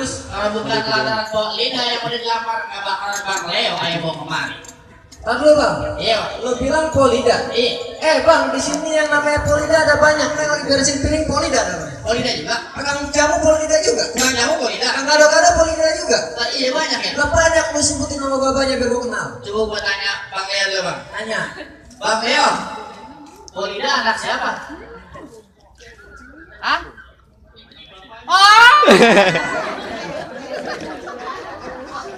Terus kalau bukan lantaran Pok Lida yang udah dilamar nggak bakalan Bang Leo ayo bawa kemari. Tahan dulu bang. Iya. Lu bilang Polida. Iya. Bang, di sini yang namanya Polida ada banyak. Yang lagi beresin piring Polida namanya. Polida juga. Kang jamu Polida juga. Kang jamu Polida. Kang gado-gado Polida juga. Iya banyak ya. Lah banyak lu sebutin nama babanya biar gua kenal. Coba gua tanya Bang Leo dulu bang. Tanya. Bang Leo, Polida anak siapa? Hah? Oh!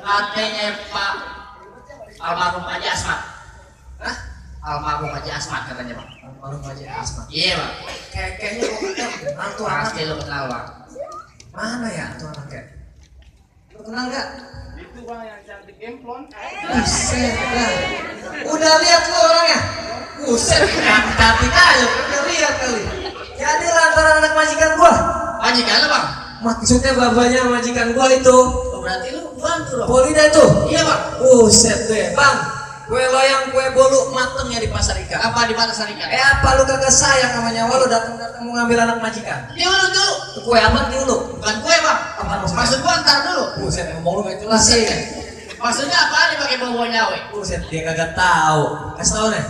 Katanya Pak almarhum Haji Asmat. Hah? Almarhum Haji Asmat katanya bang. Almarhum Haji Asmat. Iya bang. Kayaknya gua kenal tuh anak. Pasti lu kenal bang. Mana ya tuh anaknya? Lu kenal gak? Itu bang yang cantik gemplon. Buset dah. Udah lihat lu orangnya? Buset, cantik aja. Udah lihat kali. Jadi lantaran anak majikan gua. Majikan lu bang? Maksudnya babanya majikan gua itu. Oh, berarti lu bantu dong. Polida itu. Iya bang. Buset deh, Bang. Kue loyang, kue bolu matengnya di pasar ikan. Apa di mana Sarika? Apa lu kagak sayang sama nyawa lu datang-datang mau ngambil anak majikan? Diuluk dulu. Kue amat diuluk. Bukan kue bang. Apa maksudnya? Maksud gua ntar dulu. Buset, ngomong lu gak jelas sih. Maksudnya apa nih pakai bawa nyawe? Buset, dia kagak tahu. Kasih tau nih.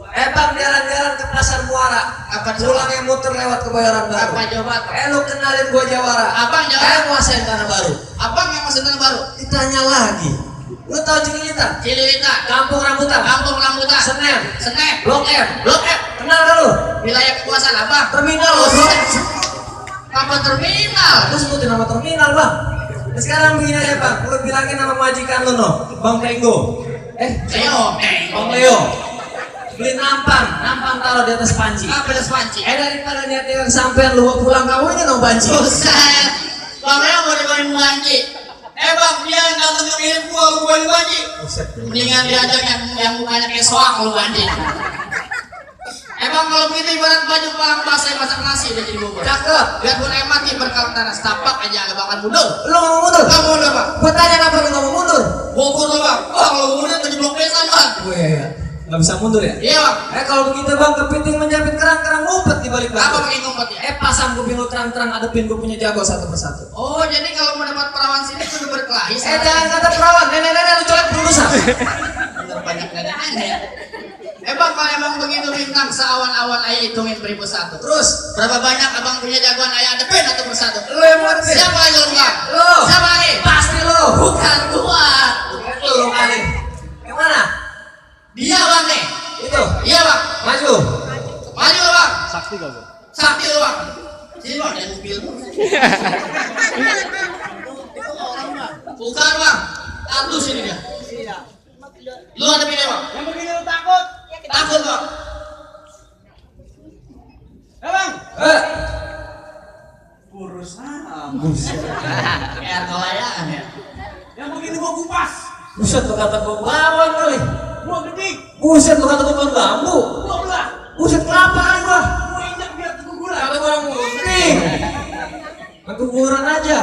Bang, jalan-jalan ke pasar Muara. Apa Pulang yang muter lewat Kebayoran Baru. Apa Jawa Barat? Lu kenalin gua Jawara. Abang Jawara. Nguasain Tanah Baru. Abang yang masuk tanah baru? Ditanya lagi. Lu tahu Cililitan? Cililitan. Kampung Rambutan. Kampung Rambutan. Senen. Senen. Blok M. Blok F. Kenal gak lu? Wilayah kekuasaan abang. Terminal lu. Apa terminal? Lu sebutin nama terminal bang. Nah, sekarang begini aja bang, lu bilangin nama majikan lu no, Bang Tenggo. Leo. Bang Leo. Beli nampang taruh di atas panci. Apa das panci? Daripada niat yang sampean lu bawa pulang kamu ini no banci. Buset. Bang Leo mau dibawain banci. Bang, dia nggak tentu mirip gua lu bawain banci. Buset. Mendingan diajak yang mukanya kayak soang lu banci. Bang, kalau begitu ibarat baju palang basah masak nasi udah jadi bubur. Cakep. Biar pun mati berkawan tanah setapak aja agak bakal mundur. Lu nggak mau mundur? Kamu mundur bang. Gua tanya kenapa lu nggak mau mundur? Bogor lo bang. Kalau mundur jadi blok besan bang. Iya. Nggak bisa mundur ya? Iya bang. Kalau begitu bang, kepiting menjapit kerang ngumpet di balik batu. Apa pakai kompetnya? Pasang kuping lu terang-terang adepin gua punya jago satu persatu. Oh, jadi kalau mau dapat perawan sini kudu berkelahi. Jangan kata perawan, nenek-nenek lu colek berurusan. Bener banyak nenek-nenek. Bang, kalau emang begitu bintang seawan-awan ayah hitungin 1001. Terus, berapa banyak abang punya jagoan ayah adepin atau persatu? lu yang mau adepin? Siapa lagi lu bang? Lu. Siapa lagi? Pasti lu. Bukan gua. Lu kali. Yang mana? Dia bang nih. Itu. Iya bang. Maju. Maju lo bang. Sakti kau bang. Sakti lo bang. Sini bang, ada mobil. Bukan bang. Tandus ini dia. Lu ada pilih bang? Yang begini lu takut? Takut bang. Bang. Kurus kayak kelayangan ya. Yang begini gua kupas. Buset lu kata gua bawang kali. Gua gedik. Buset lu kata gua bambu. Gua belah. Buset kelapa kali gua. Gua injak biar keguguran. Kata gua orang gunting. Keguguran aja.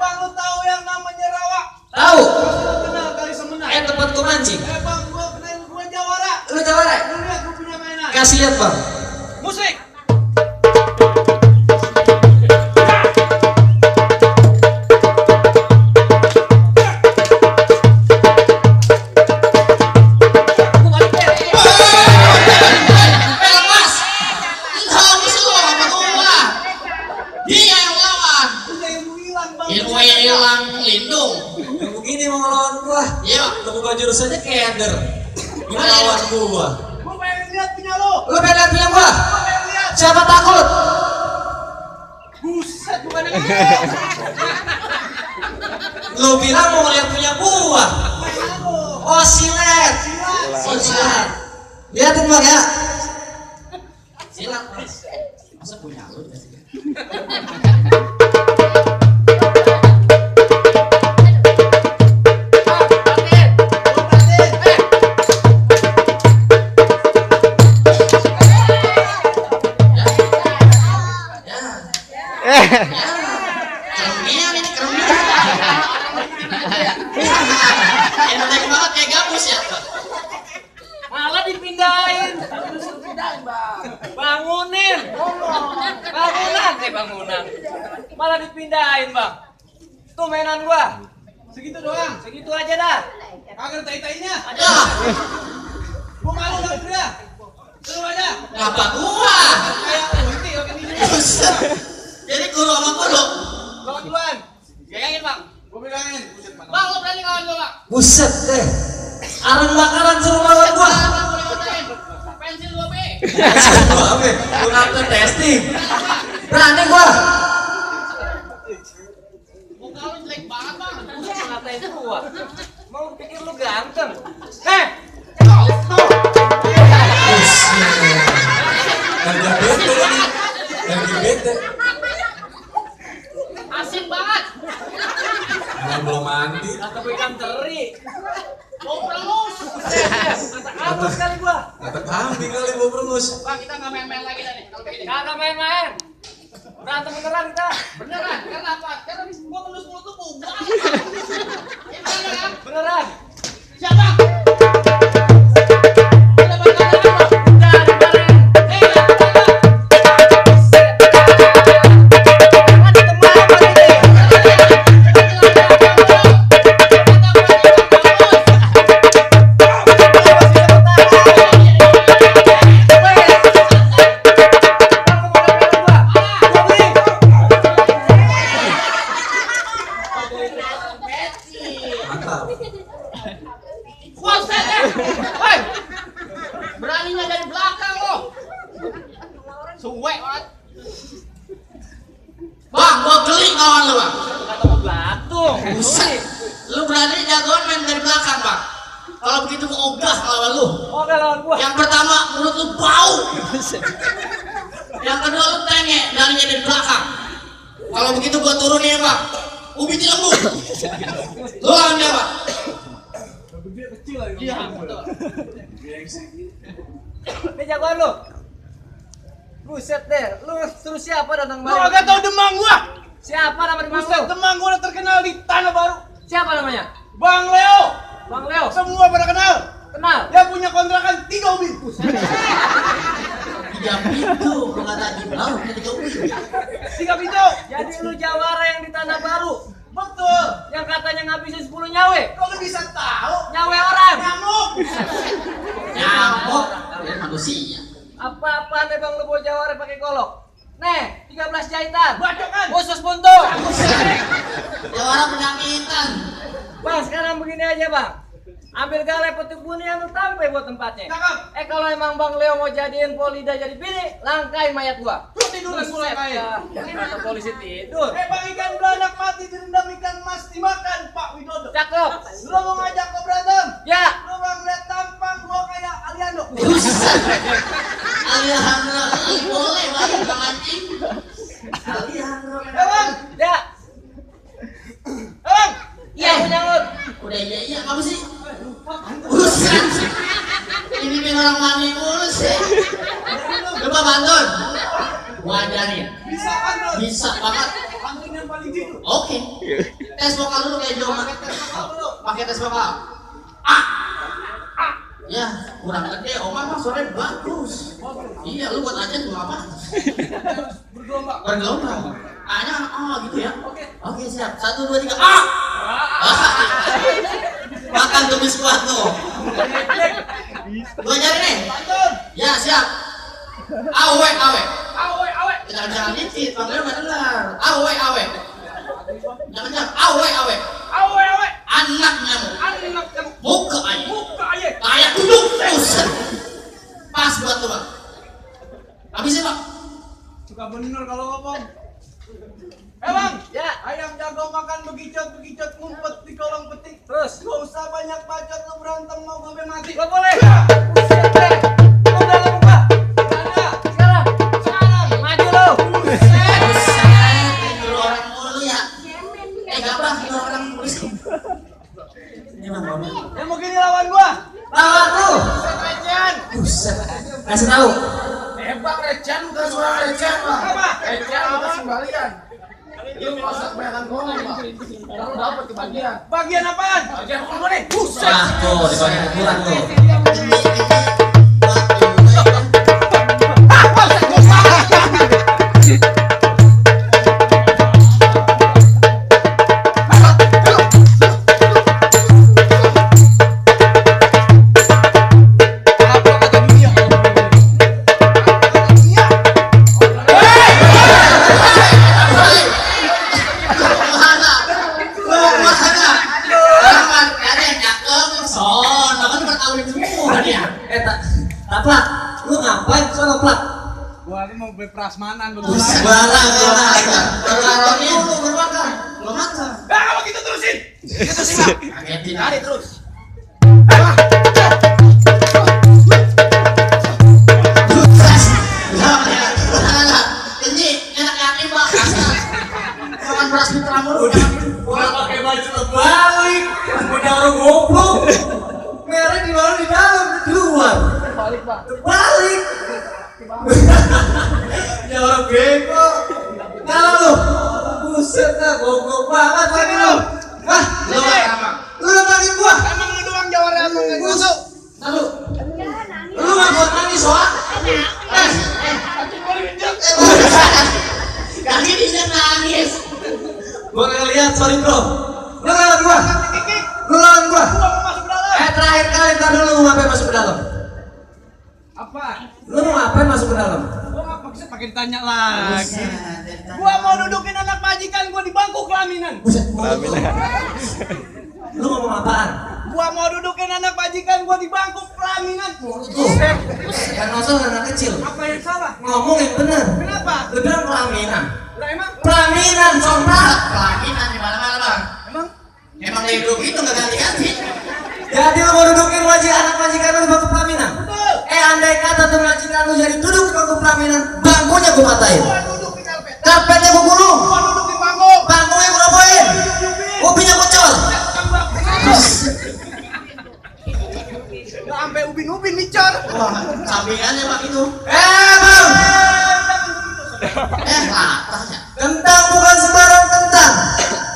Bang, lu tahu yang namanya rawa? Tahu. Lu kenal kali semenang. Tempat gua mancing. Bang, gua kenal gua Jawara. Lu Jawara? Lu lihat gua punya mainan. Kasih lihat bang. Musik. Jurusannya keder. Gimana lawan gua? Gua pengen lihat punya lu. Lu pengen lihat punya gua? Gua pengen lihat. Siapa takut? Buset, bukan ini. Lu bilang mau lihat punya gua? Oh silet. Oh silet. Lihatin bang ya. Silat mas. Masa punya lu dikasih? Kerumian ini kerumian. Enak banget kayak gabus ya. Malah dipindahin. Dipindahin bang. Bangunan. Malah dipindahin bang. Tuh mainan gua. Segitu doang. Segitu aja dah. Kagak tai-tainya. Ya, Gua malu nggak udah. Lu aja. ngapa gua? Kayak ulti oke ini. Buset. Jadi guru sama guru. Gua duluan. Gayangin bang. Gua bilangin. Buset mana. Bang, lo berani ngelawan gua bang? Buset deh. Arang bakaran suruh lawan gua. Bang, boleh ngatain. Pensil 2B. Gua ke testing. Berani gua. Muka lu jelek banget bang. Ngatain gua. Mau pikir lu ganteng. Harga bete ini. Harga bete. Asin banget. Yang belum mandi. Kata ikan teri. Mau perengus. Kata kamu sekali gua. Kata kambing kali mau perengus. Bang, kita nggak main-main lagi dah nih. Kalau begini. Kagak main-main. Berantem beneran kita. Beneran? Karena apa? Karena gua ngelus mulut tuh bau banget. Ya bener kan? Beneran. Siapa? Udah berkata apa? Udah kemarin. Mantap. Kuaset ya! Hei! Beraninya dari belakang lo! Suwek banget! Bang, gua geli kawan lu bang! Kata mau belatung. Buset! Lu berani jagoan main dari belakang bang! Kalau begitu gua ogah lawan lu! Oke lawan gua. Yang pertama, mulut lu bau! Yang kedua, lu tengek darinya dari belakang! Kalau begitu gua turunin ya bang! Ubi lembu! Lu lawan dia bang! Dia kecil lagi. Iya, betul! Ini jagoan lu. Buset deh, lu terus siapa datang Lu kagak tahu Demang gua. Siapa nama di Buset, lu? Demang gua udah terkenal di Tanah Baru. Siapa namanya? Bang Leo. Bang Leo. Semua pada kenal. Kenal. Dia punya kontrakan 3 ubi. 3 pintu, kalau kata Jiblau, 3 ubi. 3 pintu. Jadi lu jawara yang di Tanah Baru. Betul. Yang katanya ngabisin 10 nyawe. Kok lu bisa tahu? Nyawe orang. Nyamuk. Nyamuk, kalian manusia. Apa-apaan deh bang lu bawa jawara pakai golok. Nih, 13 jahitan. Bacokan. Khusus buntu. Ya orang penyakitan. Bang, sekarang begini aja bang. Ambil galai petik bunian lu sampai buat tempatnya. Cakep. Kalau emang Bang Leo mau jadiin Polida jadi bini, langkain mayat gua. Lu tiduran mulai main. Kata polisi tidur. Bang ikan belanak mati direndam ikan mas dimakan Pak Widodo. Cakep. Lu mau ngajak gua berantem? Ya. Lu bang lihat tampang gua kayak Aliando. Buset. Alejandro, boleh banget bang anjing. Alejandro. Bang. Ya. Bang. Iya, punya lu. Udah iya, apa sih? Buset. Ini bikin orang mami mulu sih. Coba bantuin. Gua ajarin. Bisa kan lu? Bisa banget. Anjing yang paling jitu. Oke. Tes vokal dulu kayak Joma. Pakai tes vokal. Ah. Ah. Ya, kurang gede. Oma mah suaranya bagus. Iya, lu buat aja juga apa? Bergelombang. Bergelombang. A-nya gitu ya. Oke. Oke, siap. 1, 2, 3. Ah. Makan tumis kuat tuh. Gua ajarin nih. Pantun. Ya, siap. Awe, awe. Awe, awe. Jangan dikit, Bang Leo nggak dengar. Awe, awe. Jangan, awe, awe. Awe, awe. Anak nyamuk. Anak kamu. Muka aja. Buka aja. Kayak duduk. Buset. Pas buat tuh, Bang. Habisin, Bang. Suka bener kalau ngomong. Bang, Ya. ayam jago makan begicot ngumpet di kolong petik. Terus. Gak usah banyak bacot lu berantem mau gue mati. Gak boleh. Buset deh. Lu udah ngomong gua. Ada. Sekarang. Maju lu. Buset. Dulu orang mulu ya. Gabah, dulu orang mulu sih. Ini Bang, Bang. Yang mau gini lawan gua. Lawan lu. Recehan. Buset. Kasih tahu. Bang Recehan bukan suara Recehan bang. Apa? Recehan bukan kembalian. Lu nggak usah kebanyakan ngomong bang. Lalu dapat kebagian. Bagian apaan? Bagian bukan gue nih. Buset. Nah, tuh dibagi pukulan tuh. Mana? Mana? Jangan ada yang cakep, son. Kan bertahun semua dia. Taplak, lu ngapain sono plak? Gua ini mau beli prasmanan Barang. Berlaroni lu bermakan. Lu makan. Nah, kalau gitu terusin. Gitu sih, Bang. Kagetin aja terus. Ini enak yakin bang. Jangan beras mitra mulu. Udah pakai baju terbalik, udah orang goblok. Merah di mana di dalam, di luar. Balik Pak. Terbalik. Ya orang bego. Kalau lu, buset dah goblok banget lagi lu. Wah, Lu apa? lu nantangin gua. Emang lu doang jawara emang nggak masuk. Lalu, lu nggak buat nangis soal? Kaki bisa nangis. Gua nggak lihat, sorry bro. Lu lawan gua. Lu lawan gua. Gua mau masuk dalam. Terakhir kali ntar dulu lu ngapain masuk ke dalam? Apa? Lu mau ngapain masuk ke dalam? Gua nggak pakai ditanya lagi. Gua mau dudukin anak majikan gua di bangku pelaminan. Lu ngomong apaan? Gua mau dudukin anak majikan gua di bangku pelaminan. Tuh, yang nosol anak kecil. Apa yang salah? Ngomong yang bener. Kenapa? Lu bilang pelaminan. Lah emang? Pelaminan, sombrak. Pelaminan di mana-mana bang. Emang? Emang dari dulu itu nggak ganti-ganti. Jadi lu mau dudukin anak majikan lu di bangku pelaminan? Betul. Andai kata tuh majikan lu jadi duduk di bangku pelaminan, bangkunya gua matain. Gua dudukin karpet. Karpetnya gua gulung. Gua dudukin bangku. Bangkunya gua robohin. Kopinya bocor. Nggak sampai ubin-ubin micor. Wah, sampingannya bang itu. Bang. Latahnya. Kentang bukan sembarang kentang.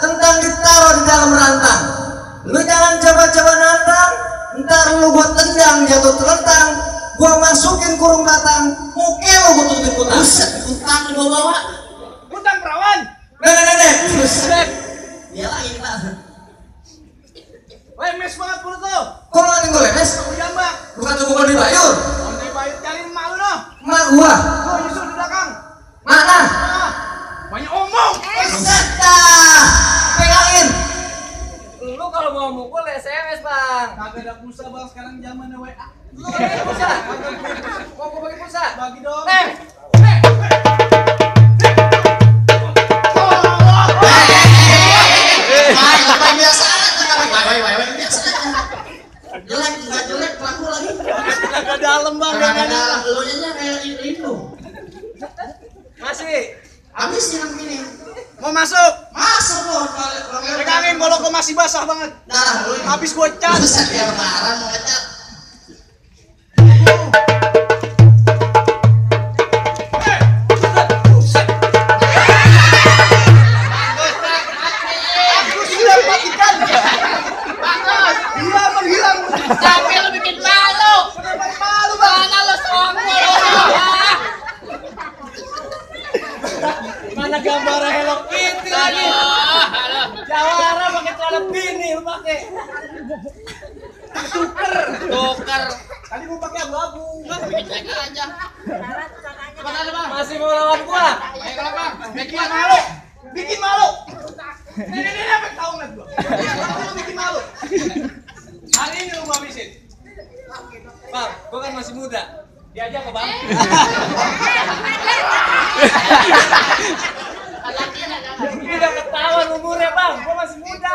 Kentang ditaruh di dalam rantang. Lu jangan coba-coba nantang. Ntar lu gua tendang jatuh terlentang. Gua masukin kurung batang. Muka lu gua tutupin kutang. Buset, utang dibawa-bawa. Utang perawan. Nenek. Buset. Dia lagi kita. Lemes banget perut lu. Kok lu ngeliatin gua lemes? Jambak. Bukan tuh gua dibayur. Onde bayar cari emak lu noh. Emak gua. Gua nyusul di belakang. Mana? Ah, banyak omong. Buset dah. Pegangin. Lu kalau mau mukul SMS bang. Kagak ada pulsa bang, sekarang zamannya WA. Lu bagi pulsa. Mau gue bagi pulsa. Bagi dong. Biasa biasa. Jelek, nggak jelek, pelaku lagi. Kagak dalam bang. Karena dalam elunya kayak itu. Masih. Habis yang gini. Mau masuk? Masuk loh. Pegangin bolok masih basah banget. Darah lu. Habis gua cat. Buset ya lebaran mau ngecat. Aku sudah matikan. Dia menghilang. Tapi lu bikin malu. Kenapa malu bang? Mana lu sombong? Mana gambar Hello Kitty lagi? Jawara pakai celana bini lu pakai. Tuker. Tadi gua pakai abu-abu. Bikin jelek aja. Masih mau lawan gua? Ayo kalau bang, bikin malu. Bikin malu. Ini apa tahu nggak gua? Lu bikin malu. Hari ini lu gua habisin. Bang, gua kan masih muda. Diajak ke bang. Ini udah ketahuan umurnya bang. Gua masih muda.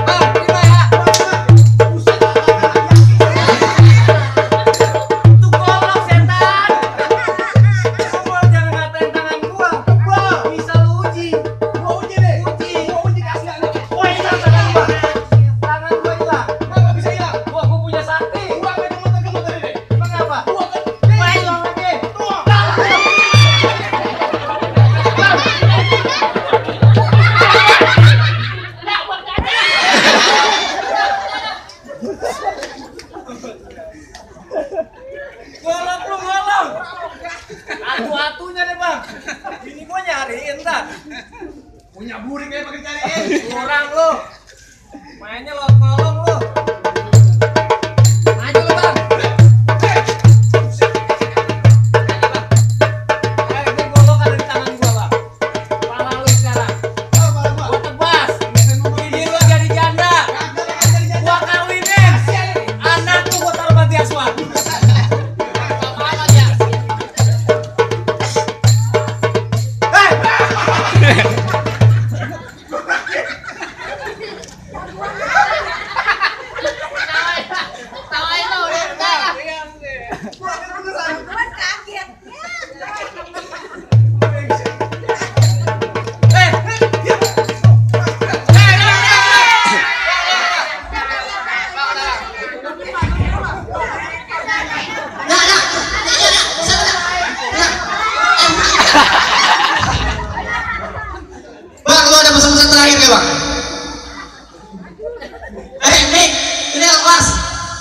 Bang, terima ya. Itu golok setan. Gua jangan ngatain tangan gua. Bang, bisa lu uji. Gua uji deh. Uji. Gua uji keasliannya. Wah, hilang tangan gua. Tangan gua hilang. Kenapa bisa hilang? Wah, gua punya sakti. Gua pengen muter-muter ini. Emang apa? Gua kan. Wah, hilang lagi. Tuh. Golok lu, golok. Atu-atunya deh, Bang. Ini gua nyariin dah. Punya burik kayak pakai cariin. Kurang lu. Mainnya lewat kolong lu. Maju lu, Bang.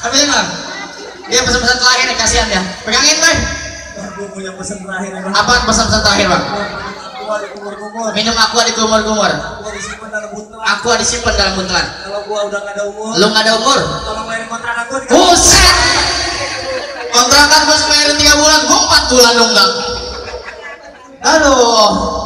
Apa sih bang? Dia pesan-pesan terakhir nih, kasihan ya. Pegangin bang. Gue punya pesan terakhir. Apa pesan-pesan terakhir bang? Aqua di kumur-kumur. Minum aqua di kumur-kumur. Aqua disimpan dalam buntelan. Aqua disimpan dalam buntelan. Kalau gua udah nggak ada umur, Lu nggak ada umur? tolong bayarin kontrakan gua. Buset! Kontrakan bos bayarin 3 bulan, gua 4 bulan dong bang. Aduh.